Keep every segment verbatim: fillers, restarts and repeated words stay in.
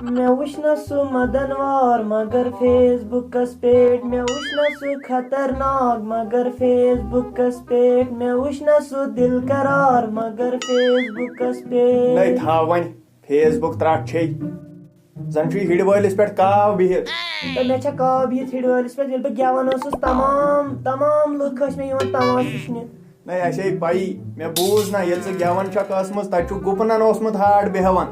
مےٚ وٕچھ نہ سُہ مدن وار مگر فیس بُکس پٮ۪ٹھ، مےٚ وٕچھ نہ سُہ خطرناک مگر فیس بُکس پٮ۪ٹھ، مےٚ وٕچھ نہ سُہ دِل قرار مگر فیس بُکس پٮ۪ٹھ۔ نَے تھاو وۄنۍ، فیس بُک ترٛٹھ چھے۔ زن چھُ یہِ ہِڑِ وٲلِس پٮ۪ٹھ کاو بِہِتھ۔ تہٕ مےٚ چھےٚ کاو بِہِتھ ہِڑِ وٲلِس پٮ۪ٹھ، ییٚلہِ بہٕ گٮ۪وان اوسُس، تمام، تمام لُکھ ٲسۍ مےٚ یِوان تماش وٕچھنہِ۔ نَے، اَسے پَیی، مےٚ بوٗز نہ، ییٚلہِ ژٕ گٮ۪وان چھَکھ ٲسمٕژ، تَتہِ چھُ گُپنَن اوسمُت ہارٹ بیٚہوان۔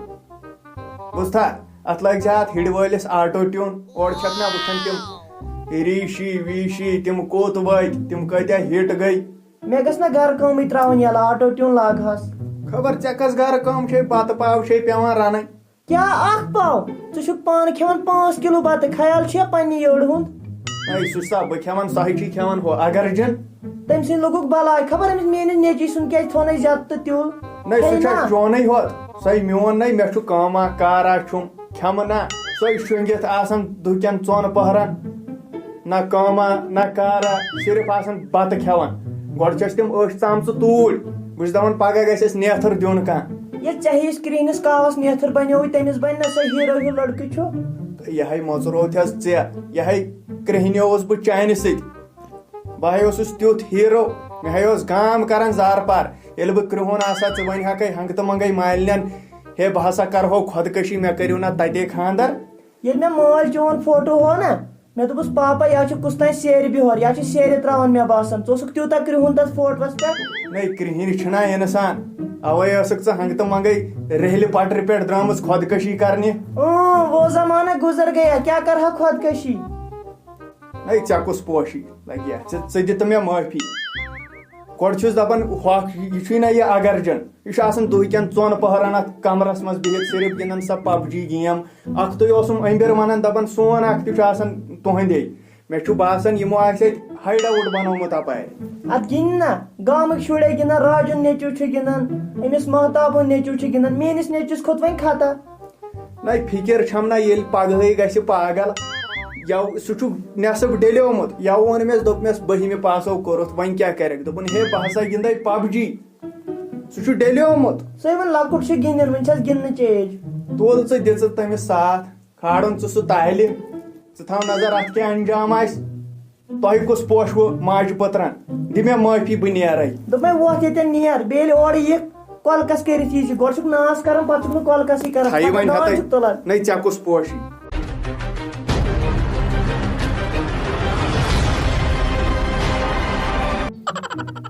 بوٗزتھا؟ اَتھ لٲگۍ زِ اَتھ ہِڑِ وٲلِس آٹو ٹیوٗن، اورٕ چھَکھ نہ وٕچھان تِم ریٖشی ویٖشی، تِم کوٚت وٲتۍ، تِم کۭتیٛاہ ہِٹ گٔے۔ مےٚ گٔژھ نہ گرٕ کٲمٕے ترٛاوٕنۍ یَلہٕ، آٹو ٹیوٗن لاگہَس۔ خبر ژےٚ کۄس گرٕ کٲم چھے، بَتہٕ پاو چھے پٮ۪وان رَنٕنۍ۔ کیٛاہ اکھ پاو؟ ژٕ چھُکھ پانہٕ کھٮ۪وان پانٛژھ کِلوٗ بَتہٕ، خیال چھُیا پننہِ یٔڑ ہُنٛد؟ ہے، سُہ چھُ سا بہٕ کھٮ۪وان، سۄ ہے چھُے کھٮ۪وان ہُہ اگرجن۔ تٔمۍ سٕنٛدۍ لوٚگُکھ بلاے، خبر أمِس میٛٲنِس نیٚچوِی سُنٛد کیٛازِ تھوٚو نَے زیادٕ تہٕ تیُل۔ نَے، سُہ ہے چھا نا۔ چونُے ہوت، سۄے میون نَے، مےٚ چھُ کٲما کارا چھُم، کھٮ۪مہٕ نا، سۄے شۄنٛگِتھ آسان دُہکٮ۪ن ژۄن پٔہرن۔ نہ کٲما، نہ کارا، صرف آسان بتہٕ کھٮ۪وان۔ گۄڈٕ چھِ اَسہِ تِم أچھ ژامژٕ توٗرۍ۔ بہٕ چھُس دَپان، پگاہ گژھِ اَسہِ نیتھٕر دیُن کانٛہہ۔ ییٚلہِ ژےٚ ہِوِس کرٛہنِس کاوَس نیتھٕر بَنیووُے، تٔمِس بَنہِ نہ سۄ ہیٖرو ہیوٗ لٔڑکہٕ چھُ۔ تہٕ یِہوٚے مۄژروو تھَس ژےٚ، یِہوٚے کرٛہنیووُس بہٕ چانہِ سۭتۍ۔ بہٕ ہے اوسُس تیُتھ ہیٖرو، مےٚ ہے اوس گام کران زارٕ پار۔ ییٚلہِ بہٕ کرٛہُن آسہٕ ہا، ژٕ وَنہِ ہاکَے ہنٛگہٕ تہٕ منٛگَے مالِنٮ۪ن، ہے، بہٕ ہسا کرہو خۄدکٔشی، مےٚ کٔرِو نہ تَتے خانٛدر۔ ییٚلہِ مےٚ مٲلۍ چون فوٹو ہوو نا، مےٚ دوٚپُس، "پاپا، یا چھُ کُس تام سیرِ بِہُر، یا چھُ سیرِ ترٛاوان مےٚ باسان۔ ژٕ اوسُکھ تیوٗتاہ کرٛہُن تَتھ فوٹوَس پٮ۪ٹھ۔" نَے، کرٛہِنۍ چھِنا اِنسان۔ اَوَے ٲسٕکھ ژٕ ہنٛگہٕ تہٕ منٛگَے ریٚہلہِ پٹرِ پٮ۪ٹھ درٛامٕژ خۄدکٔشی کرنہِ۔ اۭں، وہ زمانہ گزر گیا، کیا کرہا خۄدکٔشی؟ نَے، ژےٚ کُس پوشی لگہِ؟ ژٕ، ژٕ دِ تہٕ مےٚ معٲفی۔ گۄڈٕ چھُس دَپان، ہۄکھ، یہِ چھُے نہ یہِ اگرجن۔ یہِ چھُ آسان دُہکٮ۪ن ژۄن پٔہرن اَتھ کمرس منٛز بِہِتھ، صرف گِنٛدان سۄ پب جی گیم۔ اکھتُے اوسُم أنٛدرۍ ونان، دپان، سون اکھتُے چھُ آسان تُہنٛدے۔ مےٚ چھُ باسان، یِمو آسہِ اَتہِ hideout بنومُت اپارِ۔ اتھ گِنٛدِ نا، گامٕکۍ شُرۍ گِنٛدان، راجُن نیٚچوٗ چھُ گِنٛدان، أمِس مہتابُن نیٚچوٗ چھُ گِنٛدان، میٲنِس نیٚچوِس کھوٚت وۄنۍ خطا۔ نَے، فِکِر چھَم نہ، ییٚلہِ پگہٕے گژھِ پاگل۔ یَو-، سُہ چھُ نٮ۪صٕف ڈیلیومُت۔ یَوٕ ووٚن مےٚ، دوٚپمَس، بٔہمہِ پاسو کوٚرُتھ، وۄنۍ کیٛاہ کَرَکھ؟ دوٚپُن، ہے، بہٕ ہسا گِنٛدَے پب جی۔ سُہ چھُ ڈیلیومُت۔ سُے وۄنۍ لۄکُٹ چھُ گِنٛدان، وۄنۍ چھَس گِنٛدنٕچ ایج۔ تُل ژٕ، دِ ژٕ تٔمِس ساتھ، کھالُن ژٕ سُہ تالہِ۔ ژٕ تھاو نظر، اَتھ کیٛاہ انجام آسہِ۔ تۄہہِ کُس پوشوٕ ماجہِ پٔترَن؟ دِ مےٚ معٲفی، بہٕ نیرَے۔ دوٚپمَے، وۄتھ ییٚتٮ۪ن، نیر۔ بیٚیہِ ییٚلہِ اورٕ یِکھ، کۄلکَس کٔرِتھ یی زِ۔ گۄڈٕ چھُکھ ناس کران، پَتہٕ چھُکھ نہٕ کۄلکَسٕے کران۔ تھایہِ پَتہٕ وۄنۍ ناو ہَتَے۔ چھُکھ تُلان۔ نَے، ژےٚ کُس پوش یی؟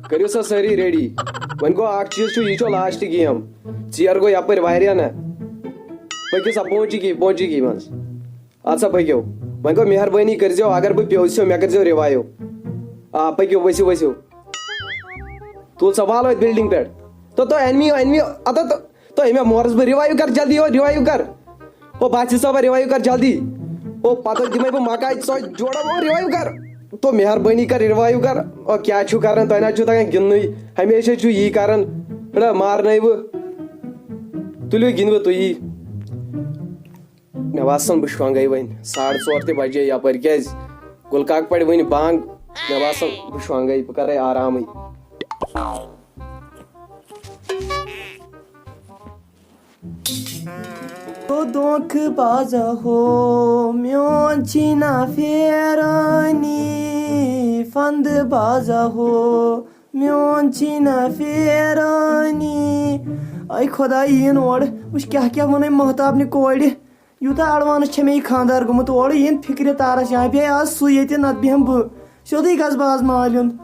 کٔرِو سا سٲری ریڈی۔ وۄنۍ گوٚو اکھ چیٖز چھُ، یہِ چھو لاسٹ گیم۔ ژیر گوٚو یپٲرۍ واریاہ نہ۔ پٔکِو سا، پہنچی کی، پہنچی کی منٛز۔ اَدٕ سا پٔکِو۔ وۄنۍ گوٚو مہربٲنی کٔرۍزیو، اگر بہٕ پیوٚو چھُسو، مےٚ کٔرۍزیو revive۔ آ، پٔکِو، ؤسِو، ؤسِو۔ تُل سا، والو أتھۍ building پٮ۪ٹھ۔ تو، تو، enemy، enemy، اَدٕ تو، تو، أمۍ ہا مورُس بہٕ، revive کر جلدی، او، revive کر۔ او، باسط صٲبا، revive کر جلدی۔ او، پتہٕ دِمَے بہٕ مکاے ژۄچ جوڑا، او، revive کر۔ تو، مہربٲنی کر، revive کر۔ او، کیٛاہ چھُو کران؟ تۄہہِ نہ چھُو تگان گِنٛدنُے۔ ہمیشہ چھُو یی کران۔ رٹا، مارنَے بہٕ۔ تُلِو، گِنٛدِو تُہی۔ مےٚ باسان، بہٕ شۄنٛگَے وۄنۍ۔ ساڑٕ ژور تہِ بجے یپٲرۍ۔ کیٛازِ؟ گُلہٕ کاک پرِ وٕنہِ بانٛگ۔ مےٚ باسان، بہٕ شۄنٛگَے، بہٕ کرَے آرامٕے۔ تو دھوکہٕ بازا ہو، میون چھی نہ پھیرانی۔ فند بازا ہو، میون چھی نہ پھیرانی۔ اے خدا، یِیِن اورٕ۔ وٕچھ، کیٛاہ کیٛاہ ووٚن أمۍ مہتابنہِ کورِ۔ یوٗتاہ advance چھےٚ مےٚ یہِ خانٛدار گوٚمُت، اورٕ یِن فِکرِ تارس، یا بیٚیہِ آز سُے ییٚتہِ، نتہٕ بیٚہمہٕ بہٕ۔ سیوٚدُے گژھٕ بہٕ آز مالہِ ہُنٛد۔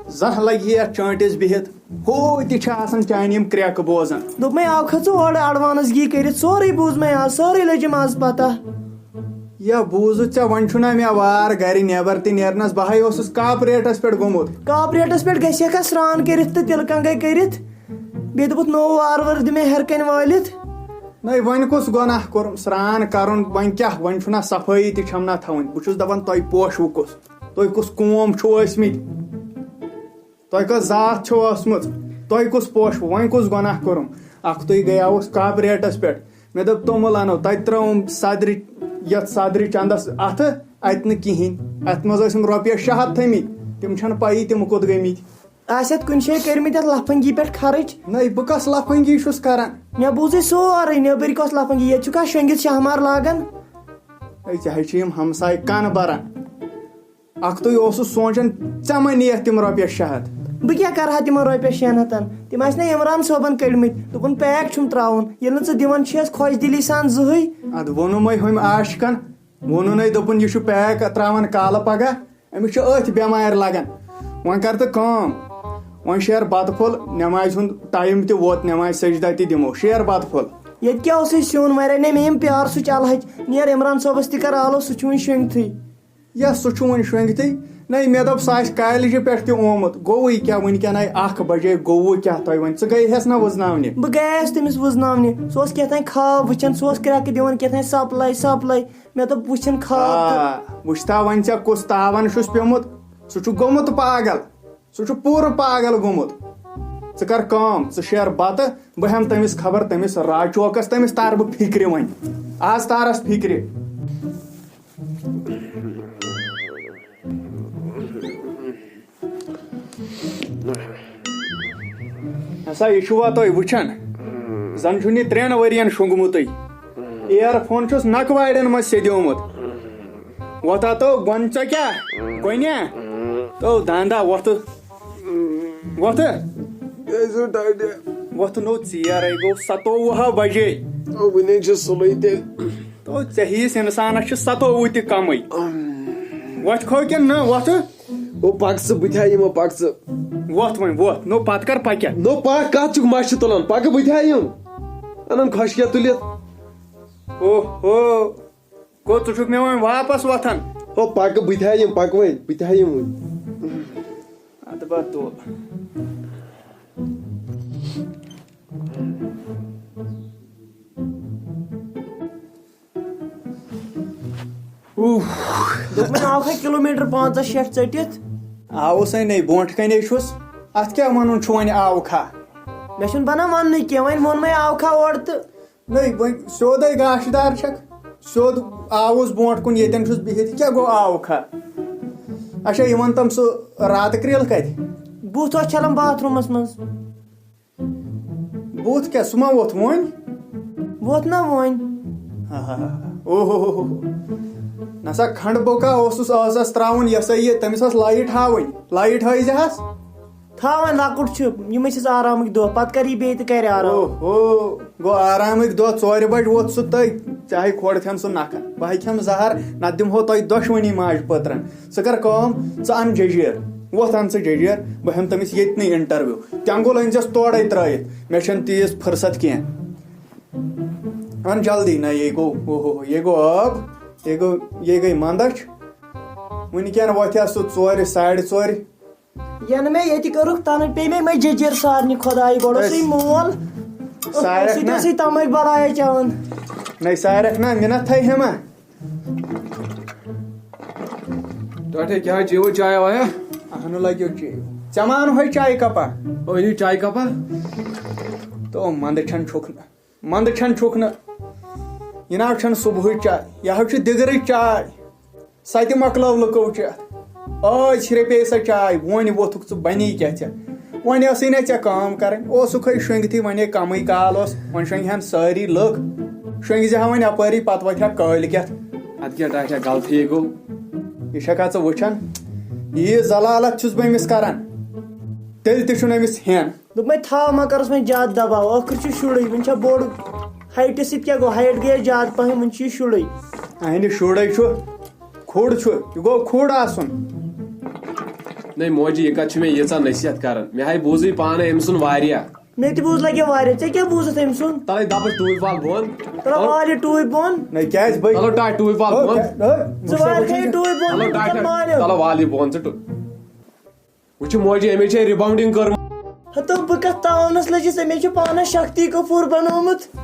زانٛہہ لگہِ یتھ چٲنٛٹِس بِہِتھ، ہُہ تہِ چھِ آسان چانہِ یِم کرٛٮ۪کہٕ بوزان۔ دوٚپمَے، آو کھژٕ اورٕ advance گی کٔرِتھ، سورُے بوٗز مےٚ آز، سٲرٕے لٔجِم آز پتہ۔ یا بوٗزُتھ ژےٚ، وۄنۍ چھُنہ مےٚ وار گرِ نٮ۪بر تہِ نیرنس، بہٕ ہاے اوسُس کاپ ریٹس پٮ۪ٹھ گوٚمُت۔ کاپ ریٹس پٮ۪ٹھ گژھِ ہا سرٛان کٔرِتھ تہٕ تِلہٕ کنگے کٔرِتھ، بیٚیہِ دوٚپُتھ، نوٚو وار وار دِ مےٚ ہیٚرِ کنہِ وٲلِتھ۔ نَے، وۄنۍ کُس گۄناہ کوٚرُم؟ سرٛان کَرُن، وۄنۍ کیٛاہ؟ وۄنۍ چھُنہ صفٲیی تہِ چھَم نہ تھاوٕنۍ۔ بہٕ چھُس دَپان، تۄہہِ پوشوٕ کُس؟ تُہۍ کُس قوم چھِو ٲسمٕتۍ؟ تۄہہِ کۄس ذات چھو ٲسمٕژ؟ تۄہہِ کُس پوشوٕ؟ وۄنۍ کُس گۄناہ کوٚرُم؟ اَکھتُے گٔیاوُس کاپ ریٹَس پٮ۪ٹھ۔ مےٚ دوٚپ، توٚمُل اَنو۔ تَتہِ ترٛٲوٕم صدرِ، یَتھ صدرِ چَندَس اَتھٕ، اَتہِ نہٕ کِہیٖنۍ۔ اَتھ منٛز ٲسِم رۄپیَس شےٚ ہَتھ تھٲمٕتۍ، تِم چھَنہٕ پَیی تِم کوٚت گٔمٕتۍ۔ آسہِ اَتھ کُنہِ جایہِ کٔرمٕتۍ اَتھ لفنگی پٮ۪ٹھ خرٕچ؟ نَے، بہٕ کۄس لفنگی چھُس کران؟ مےٚ بوٗزٕے سورُے، نیٚبٕرۍ کۄس لفنگی، ییٚتہِ چھُکھ شۄنٛگِتھ شہمار لاگان۔ ہے، ژےٚ ہے چھِ یِم ہمساے کَن بران۔ اَکھتُے اوسُس سونٛچان، ژےٚ ما نِیَتھ تِم رۄپیَس شےٚ ہَتھ؟ بہٕ کیٛاہ کَرٕ ہا تِمَن رۄپیَس شٮ۪ن ہَتَن؟ تِم آسہِ نا عمران صٲبَن کٔڑمٕتۍ، دوٚپُن پیک چھُم ترٛاوُن، ییٚلہِ نہٕ ژٕ دِوان چھِ اَسہِ خۄش دِلی سان زٕہٕے۔ اَدٕ ووٚنُمَے ہُمۍ عاشقَن، ووٚنُن ہے، دوٚپُن، یہِ چھُ پیک ترٛاوان کالہٕ پگاہ، أمِس چھِ أتھۍ بٮ۪مارِ لگان۔ وۄنۍ کر تہٕ کٲم، وۄنۍ شیر بتہٕ پھوٚل، نمازِ ہُنٛد ٹایم تہِ ووت، نمازِ سجدہ تہِ دِمو، شیر بتہٕ پھوٚل۔ ییٚتہِ کیٛاہ اوسُے سیُن؟ وۄنۍ رَنے مےٚ یِم پیارٕ سُہ چلہٕ ہَچہِ۔ نیر عمران صٲبَس تہِ کر آلو، سُہ چھُ وٕنہِ شۄنٛگتھٕے۔ یا سُہ چھُ وٕنہِ شۄنٛگتھٕے؟ نَے، مےٚ دوٚپ سُہ آسہِ کالجہِ پٮ۪ٹھ تہِ آمُت۔ گوٚوُے کیٛاہ، وٕنکٮ۪ن آے اَکھ بجے، گوٚوُ کیٛاہ تۄہہِ وۄنۍ؟ ژٕ گٔیہَس نہ وٕزناونہِ؟ بہٕ گٔیَس تٔمِس وٕزناونہِ۔ سُہ اوس کیٛاہ تام خواب وٕچھان، سُہ اوس کرٛٮ۪کہٕ دِوان کیٛاہ تام سپلاے سپلاے۔ مےٚ دوٚپ وٕچھِن خواب تہٕ آ، وٕچھ تا وۄنۍ ژےٚ کُس تاوان چھُس پیوٚمُت۔ سُہ چھُ گوٚمُت پاگل، سُہ چھُ پوٗرٕ پاگل گوٚمُت۔ ژٕ کر کٲم، ژٕ شیر بتہٕ، بہٕ ہٮ۪مہٕ تٔمِس خبر، تٔمِس راج چوکس، تٔمِس تارٕ بہٕ فِکرِ وۄنۍ۔ آز تارس فِکرِ۔ ہسا، یہِ چھُوا تُہۍ وٕچھان؟ زن چھُنہٕ یہِ ترٛٮ۪ن ؤرین شۄنٛگمُتٕے۔ اِیر فون چھُس نکہٕ وارٮ۪ن منٛز سیٚدیومُت۔ وۄتھا تو، گۄنہٕ ژےٚ کیٛاہ؟ گۄنیہ؟ تو داندا، وۄتھٕ۔ وۄتھٕ۔ کیٛازِ ٹاٹہِ؟ وۄتھٕ نو، ژیر ہے گوٚو، ستووُہ ہا بجے۔ تو وُنے چھِ صُبحٲے تیٚلہِ۔ تو ژےٚ ہِوِس اِنسانس چھِ ستووُہ تہِ کمٕے۔ وۄتھٕ کھو کِنہٕ نہ؟ وۄتھٕ۔ او، پکھ ژٕ، بہٕ تہِ ہا یِمو، پکھ ژٕ۔ وۄتھ وۄنۍ، وۄتھ۔ نو، پتہٕ کر پکھ۔ نو، پکھ، کتھ چھُکھ مشہِ تُلان؟ پکھ، بہٕ تہِ ہا یِم۔ انان خۄشکیہ تُلِتھ۔ اوہ ہو، گوٚو ژٕ چھُکھ مےٚ وۄنۍ واپس وۄتھان؟ او، پکھ، بہٕ تہِ ہا یِم، پکھ وۄنۍ، بہٕ تہِ ہا یِم وۄنۍ۔ ادٕ بہ تُل۔ اوف۔ دوٚپمَے، آوکھا کِلوٗمیٖٹر پانٛژاہ شیٹھ ژٔٹِتھ؟ آوُس ہے نے، برونٛٹھ کَنے چھُس۔ اَتھ کیٛاہ وَنُن چھُ وۄنۍ آوکھا؟ مےٚ چھُنہٕ بَنان وَننُے کینٛہہ، وۄنۍ ووٚنمَے آوکھا اورٕ تہٕ۔ نَے، وۄنۍ سیوٚد ہے گاشہٕ دار چھَکھ۔ سیوٚد آوُس برونٛٹھ کُن، ییٚتٮ۪ن چھُس بِہِتھ، یہِ کیٛاہ گوٚو آوکھا؟ اچھا، یہِ وَن تَم، سُہ راتہٕ کرٛیل کَتہِ؟ بُتھ اوس چھَلان باتھ روٗمَس منٛز۔ بُتھ کیٛاہ، سُہ ما ووٚتھ وۄنۍ؟ ووٚتھ نا وۄنۍ۔ ہا ہا ہا۔ اوہ ہو ہو ہو۔ نہ سا، کھنٛڈ بوکا اوسُس ٲسَس ترٛاوُن، یہِ ہسا یہِ، تٔمِس ٲس لایٹ ہاوٕنۍ، لایٹ ہٲیزِہَس۔ تھاو وۄنۍ، لۄکُٹ چھُ، یِمَے چھِس آرامٕکۍ دۄہ، پَتہٕ کَر یہِ بیٚیہِ تہِ کَرِ آرام۔ اوہ ہو، گوٚو آرامٕکۍ دۄہ، ژورِ بَجہِ ووٚتھ سُہ تہٕ ژےٚ ہاے کھۄڈ کھٮ۪ن سُہ نَکھٕ، بہٕ ہاے کھٮ۪مہٕ زَہر، نَتہٕ دِمہو تۄہہِ دۄشوٕنی ماجہِ پٔترَن۔ ژٕ کر کٲم، ژٕ اَن جٔجیٖر، وۄتھ اَن ژٕ جٔجیٖر، بہٕ ہٮ۪مہٕ تٔمِس ییٚتنٕے انٹرویو۔ تٮ۪نٛگُل أنۍزٮ۪س تورَے ترٛٲیِتھ، مےٚ چھَنہٕ تیٖژ فرصت کینٛہہ۔ اَن جلدی، نہ یے گوٚو، اوہ ہو ہو، یے گوٚو عٲب، یے گوٚو، یے گٔے مَندَچھ۔ وٕنکٮ۪ن وۄتھِ ہا سُہ ژورِ، ساڑِ ژورِ۔ یَنہٕ مےٚ ییٚتہِ کٔرٕکھ تَنہٕ پیٚیہِ مےٚ یِمَے جٔجیٖر سارنٕے خۄدایہِ گۄڈٕ اوسُے أسۍ مول۔ سارَکھ اوسُے نہ۔ تہِ اوسُے تَمٲکۍ بَلایہ چٮ۪وان۔ نَے سارَکھ نہ، مِنَت تھٲے ہٮ۪ما۔ ٹاٹھے، کیٛاہ چیٚیِو چاے وایا؟ اہنُو لگیو چیٚیِو۔ ژےٚ ما اَنہوے چایہِ کپا؟ او، أنِو چایہِ کپا۔ تو منٛدٕ چھَن چھُکھ نہٕ، منٛدٕ چھَن چھُکھ نہٕ۔ یہِ ناو چھَنہٕ صُبحٕچ چاے، یہِ حظ چھِ دِگرٕچ چاے۔ سۄ تہِ مۄکلٲو لُکو چٮ۪تھ۔ ٲدۍ چھِ رَپے سۄ چاے، وۄنۍ ووٚتھُکھ ژٕ، بَنے کیٛاہ ژےٚ؟ وۄنۍ ٲسٕے نہ ژےٚ کٲم کَرٕنۍ، اوسُکھ ہے شۄنٛگتھٕے، وۄنۍ ہے کَمٕے کال اوس، وۄنۍ شۄنٛگہِ ہَن سٲری لُکھ۔ شۄنٛگہِ زِ ہا وۄنۍ اَپٲری، پَتہٕ وۄتھِ ہا کٲلۍ کٮ۪تھ۔ اَدٕ کیٛاہ ٹاٹھا، غلطی ہے گوٚو۔ یہِ چھَکھا ژٕ وٕچھان؟ یہِ ذلالت چھُس بہٕ أمِس کَران، تیٚلہِ تہِ چھُنہٕ أمِس ہٮ۪ن۔ دوٚپمَے تھاو، مہ کَرُس وۄنۍ زیادٕ دَباو، ٲخٕر چھُ شُرُے، وۄنۍ چھا بوٚڑ، ہایٹہِ سۭتۍ کیٛاہ گوٚو، ہایٹ گٔیَس زیادٕ پَہَم، وۄنۍ چھُ یہِ شُرُے۔ اَہنہِ شُرُے چھُ، کھُڑ چھُ، یہِ گوٚو کھُڑ آسُن۔ نَے موجی، یہِ کَتھ چھِ مےٚ ییٖژاہ نصیحت کَران؟ مےٚ ہاے بوٗزٕے پانَے أمۍ سُنٛد واریاہ۔ مےٚ تہِ بوٗز لگہِ واریاہ۔ ژےٚ کیٛاہ بوٗزُتھ أمۍ سُنٛد؟ تَلَے دَپَس ٹوٗپۍ وال بۄن۔ تَلہٕ وال یہِ ٹوٗپۍ بۄن۔ نہ کیٛازِ بہٕ؟ تَلو ٹاٹھۍ ٹوٗپۍ وال بہٕ بۄن۔ کیٛاہ؟ ہے؟ ژٕ وال کھے ٹوٗپۍ بۄن، تَلو ژٕ ٹاٹھۍ، مانیو۔ تَلو وال یہِ بۄن ژٕ ٹوٗپۍ۔ وٕچھ موجی، أمِس چھےٚ rebounding کٔرمٕژ۔ ہتو بہٕ کتھ تاونس لٔجِس، أمۍ چھُ پانس شکتی کپوٗر بنومُت۔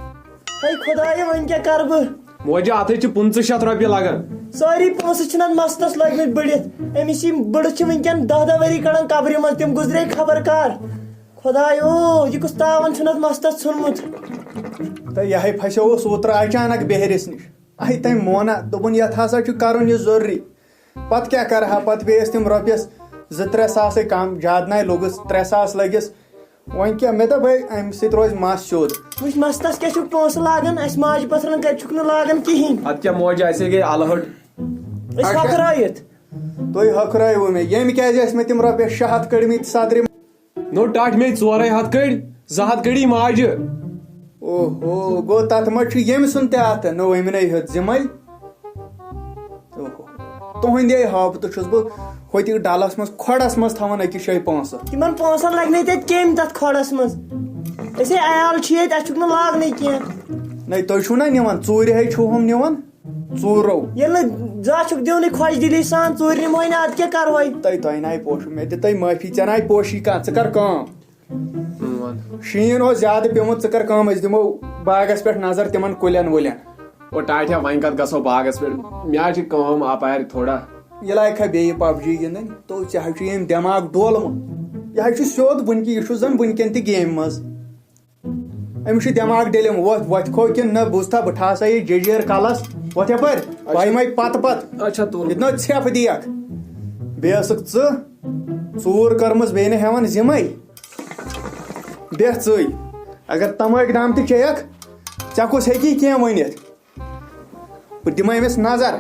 ہے خدایا، وۄنۍ کیٛاہ کرٕ بہٕ؟ موجی، اتھ ہے چھِ پٕنٛژٕہ شیٚتھ رۄپیہِ لگان۔ سٲری پونٛسہٕ چھِنہٕ اتھ مستس لٲگمٕتۍ بٔڑِتھ۔ أمِس یِم بٔڑٕ چھِ وٕنکٮ۪ن دَہ دَہ ؤری کڑان قبرِ منٛز، تِم گُزرے خبر کر۔ خدایو، یہِ کُس تاوان چھُنہٕ اتھ مستس ژھُنمُت؟ تہٕ یہِ ہے پھسیووُس اوترٕ اچانک بہرِس نِش۔ اَہہِ تٔمۍ مونا، دوٚپُن، یَتھ ہسا چھُ کرُن یہِ ضروٗری۔ پتہٕ کیٛاہ کرٕ ہا؟ پتہٕ پیٚیَس تِم رۄپیَس زٕ ترٛےٚ ساسٕے کم، زیادٕ نَے لوٚگُس، ترٛےٚ ساس لٔگِس۔ وۄنۍ کیٛاہ، مےٚ دوٚپ، ہے، اَمہِ سۭتۍ روزِ مَس سیوٚد۔ وٕچھ، مَستَس کیٛاہ چھُکھ پونٛسہٕ لاگان؟ اَسہِ ماجہِ پَتھرَن کَتہِ چھُکھ نہٕ لاگان کِہیٖنۍ۔ اَدٕ کیٛاہ، موج آسہِ گٔے اَلہٕ ہٕٹ۔ أسۍ اچھا۔ ہۄکھرٲیِتھ۔ تُہۍ ہۄکھرٲیوٕ مےٚ، ییٚمہِ کیٛازِ ٲسۍ مےٚ تِم رۄپیَس شےٚ ہَتھ کٔڑمٕتۍ صدرِ؟ نو ٹاٹھۍ مے ژورے ہتھ کٔڑۍ، زٕ ہتھ کٔڑی ماجہِ۔ اوہو، گوٚو تتھ منٛز چھُ ییٚمۍ سُنٛد تہِ اتھٕ، نوٚومنٕے ہیوٚت ذمے۔ اوہو، تُہنٛدے ہاپتہٕ چھُس بہٕ ہوٚتہِ ڈلس منٛز کھۄڈس منٛز تھاوان أکِس جایہِ پونٛسہٕ۔ تِمن پونٛسن لگہِ نہٕ تیٚتہِ کیٚمۍ تتھ کھۄڈس منٛز۔ أسے عیال چھِ ییٚتہِ، اَسہِ چھُکھ نہٕ لاگنٕے کینٛہہ۔ نَے، تُہۍ چھُو نا نِوان، ژوٗرِ ہے چھُو ہُم نِوان۔ ژوٗرو۔ ییٚلہِ نہٕ زانٛہہ چھُکھ دیُنٕے خۄش دِلی سان، ژوٗرِ نِموے نہٕ، اَدٕ کیٛاہ کَروے؟ تۄہہِ، تۄہہِ نَے پوشُو، مےٚ دِ تۄہہِ معٲفی، ژےٚ نَے پوشی کانٛہہ، ژٕ کَر کٲم۔ وَن۔ شیٖن اوس زیادٕ پیوٚمُت، ژٕ کَر کٲم، أسۍ دِمو باغَس پٮ۪ٹھ نظر تِمَن کُلٮ۪ن وُلٮ۪ن۔ او ٹاٹھیا، وۄنۍ کَتھ گژھو باغَس پٮ۪ٹھ؟ مےٚ حظ چھِ کٲم اَپارِ تھوڑا۔ یہِ لاگہِ کھا بیٚیہِ پب جی گِنٛدٕنۍ؟ تو ژےٚ حظ چھُ ییٚمۍ دٮ۪ماغ ڈولمُت۔ یہِ حظ چھُ سیوٚد وٕنکہِ، یہِ چھُ زَن وٕنکٮ۪ن تہِ گیمہِ منٛز۔ أمِس چھُ دٮ۪ماغ ڈٔلِم، وۄتھ، وۄتھِ کھو کِنہٕ نہ، بوٗزتھا، بہٕ ٹھاسا یہِ جیجیر کلس، وۄتھ یپٲرۍ، اچھا۔ بہٕ یِمے پتہٕ پتہٕ۔ اچھا، تُل۔ ییٚتہِ نہ ژھٮ۪پھ دِیکھ۔ بیٚیہِ ٲسٕکھ ژٕ ژوٗر کٔرمٕژ، بیٚیہِ نہٕ ہٮ۪وان ذمے۔ بیٚہہ ژٕے۔ اگر تمٲکۍ دام تہِ چیٚیکھ، ژےٚ کُس ہیٚکی کینٛہہ ؤنِتھ؟ بہٕ دِمے أمِس نظر۔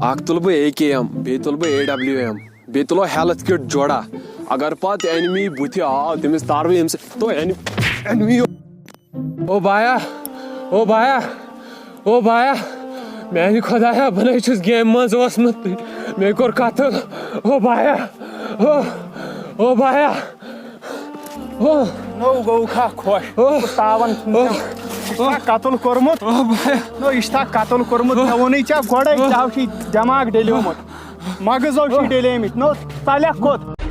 اکھ تُلہٕ بہٕ اے کے ایم، بیٚیہِ تُلہٕ بہٕ اے ڈبلیو ایم، بیٚیہِ تُلو ہیلتھ کِٹ جوڑا۔ اگر پتہٕ اینمی بُتھِ آو، تٔمِس تارٕ بہٕ ییٚمہِ سۭتۍ۔ تو اینمی، اینمی۔ او بایا، او بایا، او بایا، میانہِ خۄدایا، بہٕ نَے چھُس گیمہِ منٛز اوسمُت، مےٚ کوٚر قتل۔ او بایا، او، او بایا۔ او، نو گوٚو کھا خۄش۔ او، تاون او، چھُنہٕ۔ یہِ چھا قتل کوٚرمُت؟ او بایا۔ نو، یہِ چھا قتل کوٚرمُت؟ او، مےٚ ووٚنُے ژےٚ گۄڈَے، او، ژےٚ چھُے دٮ۪ماغ ڈیلیومُت۔ مغزو چھُے ڈیلیمٕتۍ۔ نو، تَلٮ۪کھ کوٚت؟